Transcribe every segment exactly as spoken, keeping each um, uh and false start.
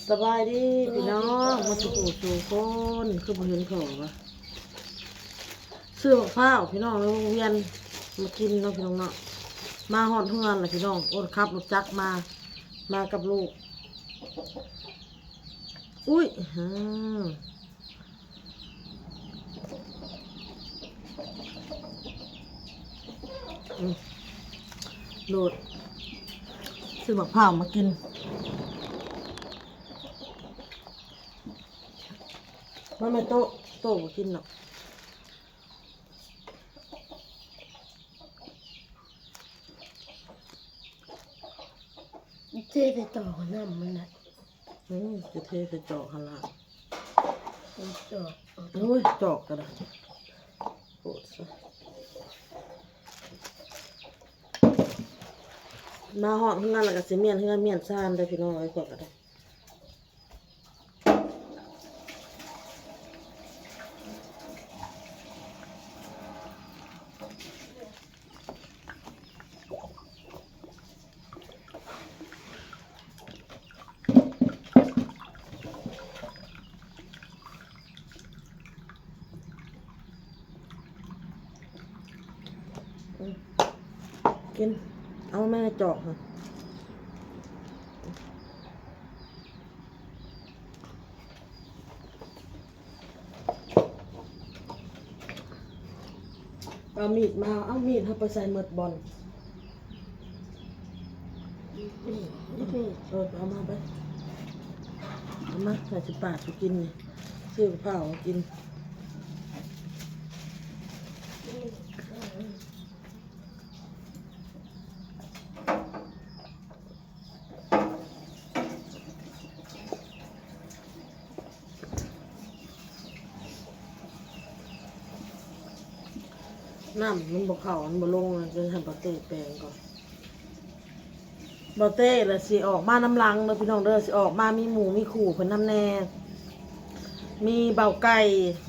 สบายดีพี่น้อง มาสู่ผู้สู่คน คือบ่เห็นเขาวะ ซื้อบักพร้าวพี่น้องในวงเวียนมากินเนาะพี่น้องเนาะ มาฮอดเฮือนแล้วพี่น้อง โอนขับรถจักรมา มากับลูก อุ้ย อ่า อืม โลด ซื้อบักพร้าวมากิน มาแม่โต๊ะ โต๊ะบ่กินหรอก เทใส่จอกน้ำมันน่ะ อืม จะเทใส่จอกหั่นล่ะ จอก โอ้ย จอกก็ได้ โพดซะ มาฮอดเฮือนแล้วก็สิเมี้ยนเฮือนเมี้ยนซานเด้อพี่น้องเอ้ย ข้อยก็ได้ อืม กิน เอาแม่จอกค่ะ เอามีดมา เอามีดเฮาไปใส่หมดบ่อน เออ เอามาไป เอามา ใส่สิปาดไปกินนี่ ซื้อกับข้าวมากิน น้ำมันบ่เข้า มันบ่ลงเลย จะให้บ่าวเต้แปลงก่อน บ่าวเต้ละสิออกมานำหลังเด้อพี่น้องเด้อ สิออกมามีหมู่มีคู่เพิ่นนำแน่ มีบ่าวไก่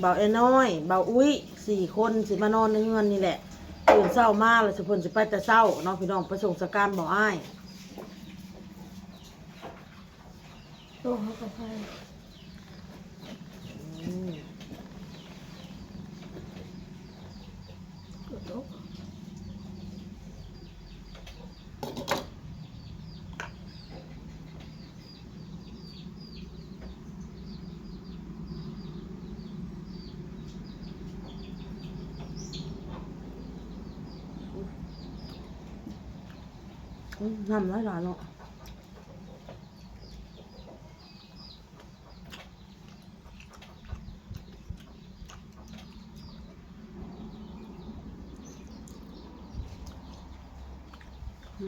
บ่าวแอน้อย บ่าวอุ้ย สี่คนสิมานอนในเฮือนนี่แหละ ตื่นเช้ามาแล้วสิเพิ่นสิไปแต่เช้าเนาะพี่น้อง ไปส่งสการบ่าวอ้าย โต๊ะเขาก็ไป อืม กดโต๊ะ อืม น้ำหลายๆเนาะ อื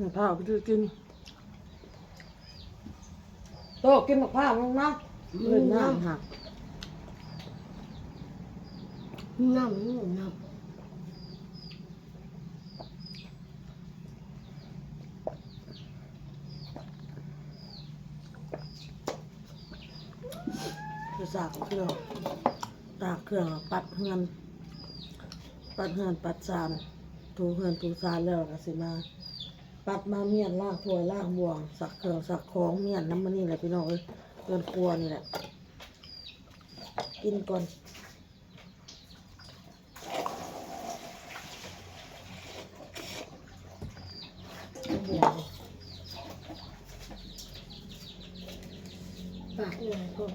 ม ข้าวไปซื้อกิน โตกินบักพร้าวลงนะ อืม เล่นน้ำค่ะ น้ำ น้ำ คือสากเครื่อง สากเครื่องปัดเฮือน ปัดเฮือนปัดซาน ถูเฮือนถูซานแล้วก็สิมา ปัดมาเมี้ยนล้างถ้วยล้างบ่วง ซักเครื่องซักของเมี้ยนนำมื้อนี้แหละพี่น้องเอ้ย เฮือนครัวนี่แหละ กินก่อน ปากใหญ่พอ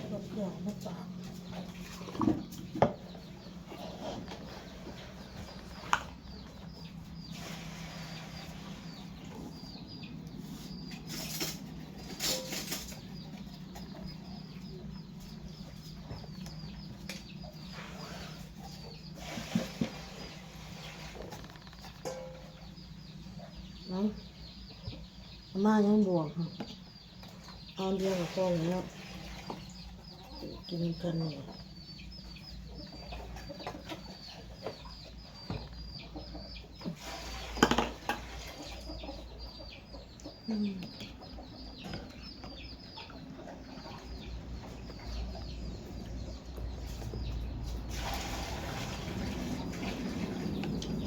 เดี๋ยวมาปาก เนาะ อาม่ายังบวกค่ะ เอาอันเดียวก็พอแล้ว กินกันนี่ อืม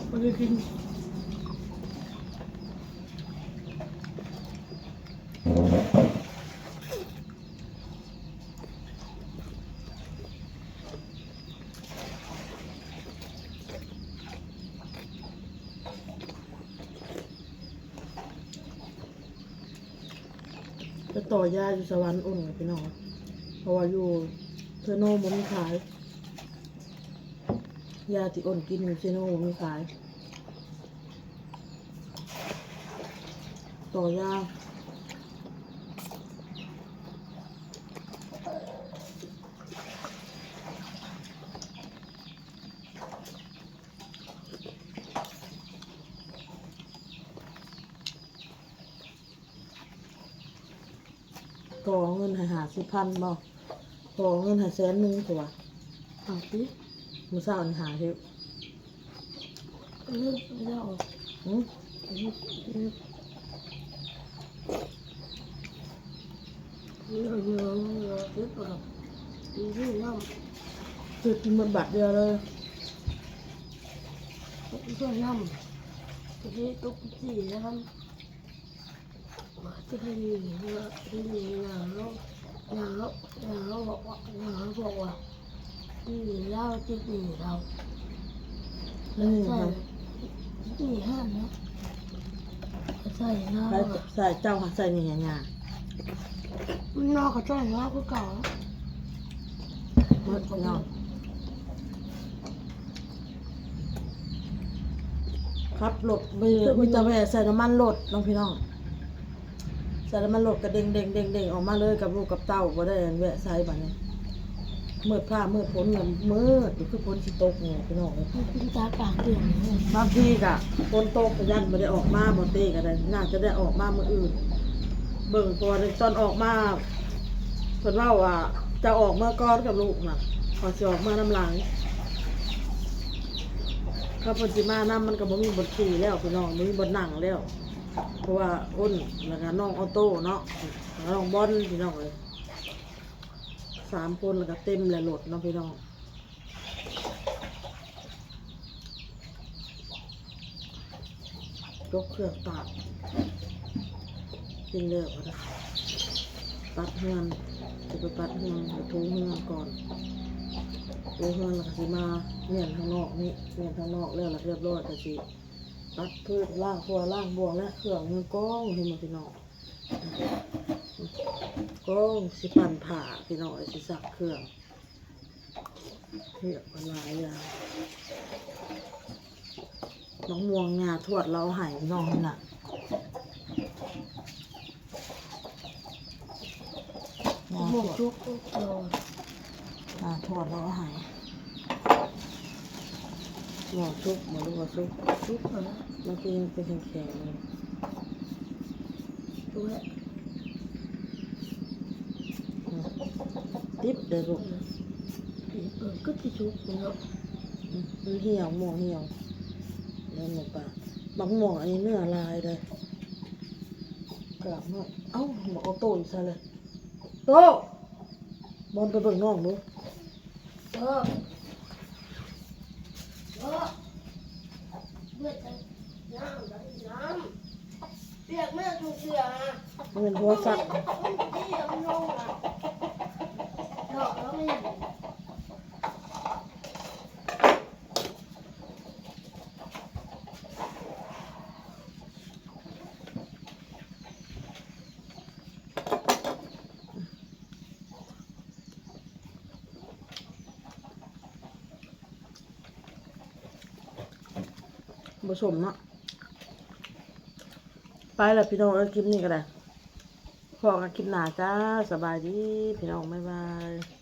บ่ได้กิน ต่อยาอยู่สวรรค์อ้นกับพี่น้อง เพราะว่าอยู่เซโนบ่มีขาย ยาที่อ้นกินอยู่เซโนบ่มีขาย ต่อยา ต่อเงินให้ห้าสิบพันบ่ ต่อเงินให้แสนหนึ่งตัว เอาติ มื้อเช้านี่หาสิบ เออ ไม่ได้ออก หืม เออ เออ เออ เออ เออ เออ เออ เออ เออ คือกินมันบาทเดียวเลย เออ เออ เออ เออ เออ จะให้มีเนื้อที่มีหนังแล้วหนังแล้วหนังแล้วบอกว่าหนังแล้วบอกว่าที่มีเหล้าที่มีเรา อืม ใส่ที่ห้านะใส่เหล้า ใส่ อะ ใส่เจ้าค่ะ ใส่นี่ไงงา มันนอกกับใส่เหล้าคือเก่า หมดเนาะ ขับรถมี มีแต่แวะใส่น้ำมันรถเนาะพี่น้อง ใส่น้ำมันรถกระเด้งเด้งเด้งเด้งออกมาเลยกับลูกกับเต้า บ่ได้แวะใส่บัดนี้ มืดฟ้ามืดฝนเนี่ยมืดอยู่ คือฝนสิตกเนี่ยพี่น้องเอ้ย มันเป็นตากลางเดือนเนี่ย บางทีกะฝนตกก็ยันบ่ได้ออกมา บ่เต้ก็ได้ น่าจะได้ออกมามื้ออื่น เบิ่ง เพราะว่าตอนออกมา เพิ่นเว้าว่าจะออกเมือก่อนกับลูกน่ะ ข้อยสิออกเมือนำหลัง ถ้าเพิ่นสิมานำมันก็บ่มีบ่อนขี่แล้วพี่น้อง บ่มีบ่อนนั่งแล้ว เพราะว่าอ้น แล้วก็น้องออโต้เนาะ แล้วก็น้องบอลพี่น้องเอ้ย สามคนแล้วก็เต็มแล้วรถเนาะพี่น้อง ยกเครื่องตัด กินแล้วก็ได้ ตัดเฮือน จะไปตัดเฮือน ไปถูเฮือนก่อน ถูเฮือนแล้วก็สิมาเมียนทางนอกนี่ เมียนทางนอกแล้ว แล้วเรียบร้อยก็สิตัดพืช ล้างถ้วยล้างบ่วง และเครื่องมือกอง เห็นบ่พี่น้อง กองสิปั่นผ้าพี่น้อง สิซักเครื่อง เรียกว่าหลายอย่าง มะม่วงงาทวดเราเอาให้น้องน่ะ งา หม ท ก วด ชุก เออ งาทวดเราเอาให้ หมอชุก หมอลูกว่าชุก ชุกเหรอ มันคือยังเป็นแข็งๆอยู่ ตัว อืม ติดเลยลูก เออ ก็สิชุกเนาะ อืม มันเหี่ยว ม่วงเหี่ยว แล้วหมูป่า บักม่วงอันนี้เนื้อลายเลย กราบหน่อย เอ้า บักเอาโต้อยู่ใส่เลย โต้ บอลไปเบิ่งน้องดู โต้ โต้ เลือดน้ำน้ำ เปียกมากทุกเทื่อฮะ มันเป็นหัวสัตว์ มันที่มันลงอ่ะ เนาะ แล้วมัน บ่สมเนาะ ไปแล้วพี่น้องเอ้ย คลิปนี้ก็ได้ พ้อกันคลิปหน้าจ้า สบายดีพี่น้อง บ๊ายบาย